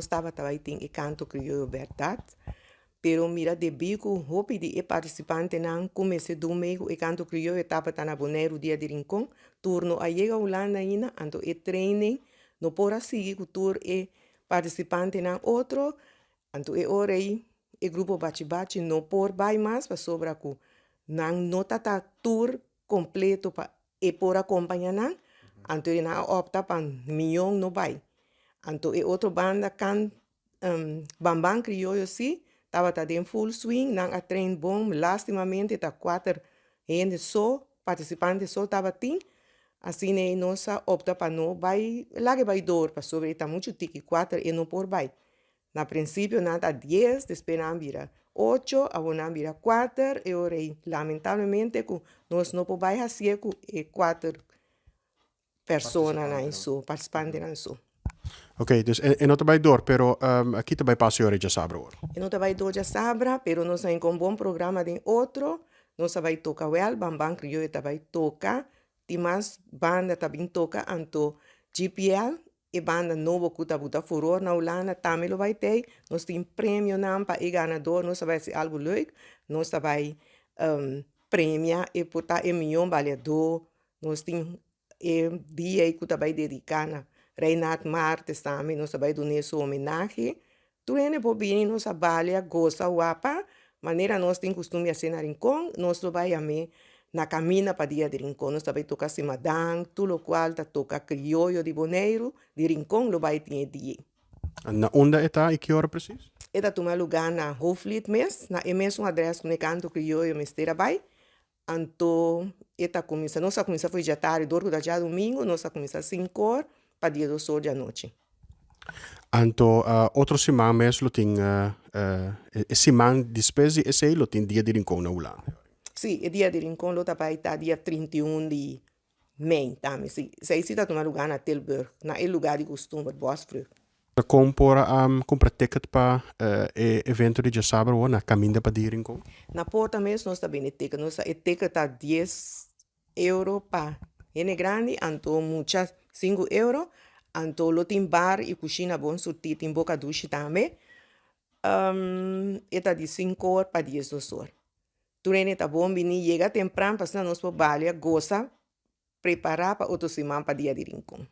nos tabata bai tin e kanto krioyo bèrdat, pero mira debí ku hopi di e partisipantenan ku mester dun mei ku e kanto krioyo tabata na Boneiru dia di Rincon, tur no a yega Hulanda ainda, anto e training no por a sigui ku tur e partisipantenan otro, anto e ora ei e grupo Bachi Bachi no por bai mas pasobra ku nan no ta ta tur kompleto pa e por a kompaña nan, anto e nan a opta pa mion no bai. Anto e otro banda kan Bamban Krioyo si tabata den full swing, nan a train bon, lastimamente ta kuater hende so, partisipante so tabatin, asina ei nos a opta pa no bai laga e bai dor pasobra e ta muchu tiki, kuater e no por bai. Na prinsipio nan ta dies, despues nan bira ocho, awor nan bira kuater, e ora ei lamentablemente ku nos no por bai hasié ku e kuater personanan so, partisipantenan so. Ok, dus e no ta bai dor, pero aki ta bai pasa e ora djasabra awor? E no ta bai dor djasabra, pero nos a hinka un bon programa den otro, nos a bai toka wèl, Bamban Krioyo ta bai toka, tin mas banda ta bin toka, anto GPL E banda nobo ku ta buta furor na Hulanda tambe lo bai tei. Nos tin premionan pa e ganador. Nos ta bai hasi algu leuk. Nos ta bai premia e por ta e mion baleadó. Nos tin e dia ei ku ta bai dediká na Reinhard Martes tambe. Nos ta bai dun'é su homenahe. Tur hende por bini nos a balia, gosa wapa, manera nos tin kustumber di hasi na Rincon, nos lo bai yam'é na kaminda pa dia di Rincon. Nos ta bai toka simadan, tur lokual ta toka krioyo di Boneiru, di Rincon lo bai tin e dia. Na unda e ta i ki ora presis? E ta tuma lugá na Hoofdvliet mes, na e mesun adrès ku e kanto krioyo mester a bai. Anto e ta kuminsá, nos a kuminsá for djatardi, dor ku ta djadumingu, nos a kuminsá sinkor pa diesdos or di anochi. Anto otro siman mes lo tin, e siman despues di esei lo tin Dia di Rincon na Hulanda. Sí, e Dia di Rincon lo ta bai ta dia 31 di mei tambe, sí. Esei sí ta tuma lugá na Tilburg, na e lugá di kustumber, Bosvreugd. Ta kon por a kumpra ticket pa e evento di djasabra awor na Kaminda pa Di Rincon? Na porta mes nos ta bende ticket. Nos ta e ticket ta dies euro pa hende grandi anto mucha sinku euro. Anto lo tin bar i kushina bon surtí, tin boka dushi tambe. E ta di sinku or pa diesdos or. Tur hende ta bon bini yega tempran pa asina nos por balia, gosa, prepara pa otro siman pa Dia di Rincon.